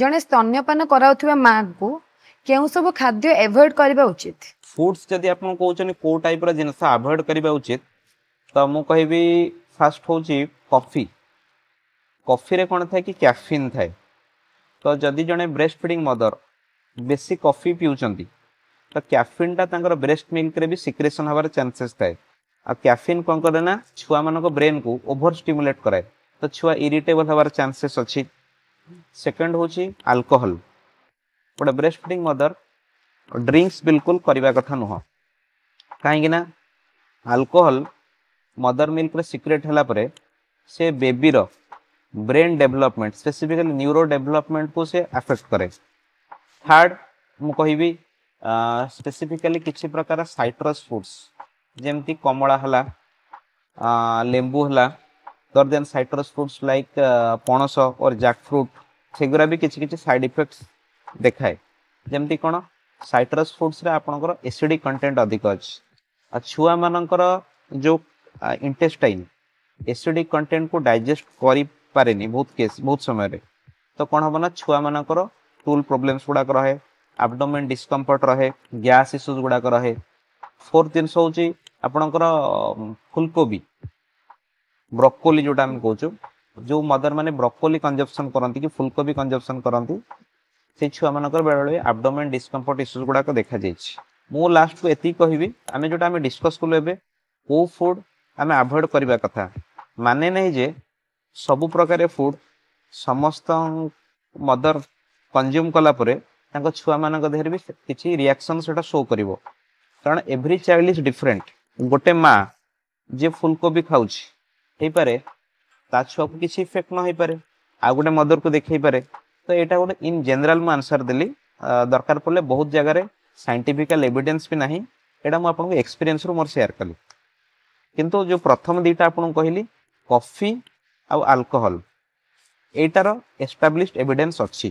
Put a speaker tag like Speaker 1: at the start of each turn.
Speaker 1: ଜଣେ ସ୍ତନ୍ୟପାନ କରାଉଥିବା ମାଙ୍କୁ କେଉଁ ସବୁ ଖାଦ୍ୟ ଏଭଏଡ୍ କରିବା ଉଚିତ?
Speaker 2: ଫୁଡ୍ସ ଯଦି ଆପଣ କହୁଛନ୍ତି କୋଉ ଟାଇପ୍ର ଜିନିଷ ଆଭଏଡ୍ କରିବା ଉଚିତ, ତ ମୁଁ କହିବି ଫାଷ୍ଟ ହେଉଛି କଫି। କଫିରେ କ'ଣ ଥାଏ କି କ୍ୟାଫିନ୍ ଥାଏ। ତ ଯଦି ଜଣେ ବ୍ରେଷ୍ଟ ଫିଡ଼ିଂ ମଦର ବେଶୀ କଫି ପିଉଛନ୍ତି, ତ କ୍ୟାଫିନ୍ଟା ତାଙ୍କର ବ୍ରେଷ୍ଟ ମିଲ୍କରେ ବି ସିକ୍ରେସନ୍ ହେବାର ଚାନ୍ସେସ୍ ଥାଏ। ଆଉ କ୍ୟାଫିନ୍ କ'ଣ କରେ ନା ଛୁଆମାନଙ୍କ ବ୍ରେନ୍କୁ ଓଭର ଷ୍ଟିମୁଲେଟ୍ କରାଏ, ତ ଛୁଆ ଇରିଟେବଲ୍ ହେବାର ଚାନ୍ସେସ୍ ଅଛି। ସେକେଣ୍ଡ ହେଉଛି ଆଲକୋହଲ। ଗୋଟେ ବ୍ରେଷ୍ଟ ଫିଡ଼ିଂ ମଦର ଡ୍ରିଙ୍କସ୍ ବିଲକୁଲ କରିବା କଥା ନୁହଁ, କାହିଁକି ନା ଆଲକୋହଲ ମଦର ମିଲ୍କରେ ସିକ୍ରେଟ୍ ହେଲା ପରେ ସେ ବେବିର ବ୍ରେନ୍ ଡେଭଲପମେଣ୍ଟ, ସ୍ପେସିଫିକାଲି ନ୍ୟୁରୋ ଡେଭଲପମେଣ୍ଟକୁ ସେ ଆଫେକ୍ଟ କରେ। ଥାର୍ଡ ମୁଁ କହିବି ସ୍ପେସିଫିକାଲି କିଛି ପ୍ରକାର ସାଇଟ୍ରସ୍ ଫ୍ରୁଟ୍ସ, ଯେମିତି କମଳା ହେଲା, ଲେମ୍ବୁ ହେଲା, ଦେନ୍ ସାଇଟ୍ରସ୍ ଫ୍ରୁଟ୍ସ ଲାଇକ୍ ପଣସ ଅର୍ ଜ୍ୟାକ୍ ଫ୍ରୁଟ୍, ସେଗୁଡ଼ା ବି କିଛି କିଛି ସାଇଡ୍ ଇଫେକ୍ଟସ୍ ଦେଖାଏ। ଯେମିତି କ'ଣ, ସାଇଟ୍ରସ୍ ଫ୍ରୁଟ୍ସରେ ଆପଣଙ୍କର ଏସିଡ଼ିକ୍ କଣ୍ଟେଣ୍ଟ ଅଧିକ ଅଛି, ଆଉ ଛୁଆମାନଙ୍କର ଯେଉଁ ଇଣ୍ଟେଷ୍ଟାଇନ୍ ଏସିଡ଼ିକ୍ କଣ୍ଟେଣ୍ଟକୁ ଡାଇଜେଷ୍ଟ କରିପାରେନି ବହୁତ କେସ୍ ବହୁତ ସମୟରେ। ତ କ'ଣ ହବ ନା ଛୁଆମାନଙ୍କର ଟୁଲ୍ ପ୍ରୋବ୍ଲେମ୍ସ ଗୁଡ଼ାକ ରହେ, ଆବଡୋମେନ୍ ଡିସ୍କମ୍ଫର୍ଟ ରହେ, ଗ୍ୟାସ୍ ଇସ୍ୟୁଜ୍ ଗୁଡ଼ାକ ରହେ। ଫୋର୍ଥ ଜିନିଷ ହେଉଛି ଆପଣଙ୍କର ଫୁଲକୋବି, ବ୍ରକୋଲି ଯୋଉଟା ଆମେ କହୁଛୁ। ଯୋଉ ମଦର ମାନେ ବ୍ରକୋଲି କନଜମ୍ପସନ୍ କରନ୍ତି କି ଫୁଲକୋବି କନଜମ୍ପସନ୍ କରନ୍ତି, ସେଇ ଛୁଆମାନଙ୍କର ବେଳେବେଳେ ଆବଡୋମେନ୍ ଡିସ୍କମ୍ଫର୍ଟ ଇସ୍ୟୁଜ୍ ଗୁଡ଼ାକ ଦେଖାଯାଇଛି। ମୁଁ ଲାଷ୍ଟକୁ ଏତିକି କହିବି, ଆମେ ଯୋଉଟା ଆମେ ଡିସ୍କସ୍ କଲୁ ଏବେ କୋଉ ଫୁଡ୍ ଆମେ ଆଭଏଡ୍ କରିବା କଥା, ମାନେ ନାହିଁ ଯେ ସବୁ ପ୍ରକାର ଫୁଡ୍ ସମସ୍ତ ମଦର କନଜ୍ୟୁମ୍ କଲା ପରେ ତାଙ୍କ ଛୁଆମାନଙ୍କ ଦେହରେ ବି କିଛି ରିଆକ୍ସନ୍ ସେଟା ଶୋ କରିବ, କାରଣ ଏଭ୍ରି ଚାଇଲ୍ଡ is different. ଗୋଟେ ମା ଯିଏ ଫୁଲକୋବି ଖାଉଛି, ହେଇପାରେ ତା ଛୁଆକୁ କିଛି ଇଫେକ୍ଟ ନ ହେଇପାରେ, ଆଉ ଗୋଟେ ମଦରକୁ ଦେଖେଇପାରେ। ତ ଏଇଟା ଗୋଟେ ଇନ୍ ଜେନେରାଲ ମୁଁ ଆନ୍ସର ଦେଲି। ଦରକାର ପଡ଼ିଲେ ବହୁତ ଜାଗାରେ ସାଇଣ୍ଟିଫିକାଲ ଏଭିଡେନ୍ସ ବି ନାହିଁ, ଏଇଟା ମୁଁ ଆପଣଙ୍କୁ ଏକ୍ସପିରିଏନ୍ସରୁ ମୋର ସେୟାର କଲି। କିନ୍ତୁ ଯୋଉ ପ୍ରଥମ ଦିଟା ଆପଣଙ୍କୁ କହିଲି, କଫି ଆଉ ଆଲକୋହଲ, ଏଇଟାର ଏଷ୍ଟାବ୍ଲିଶଡ ଏଭିଡେନ୍ସ ଅଛି।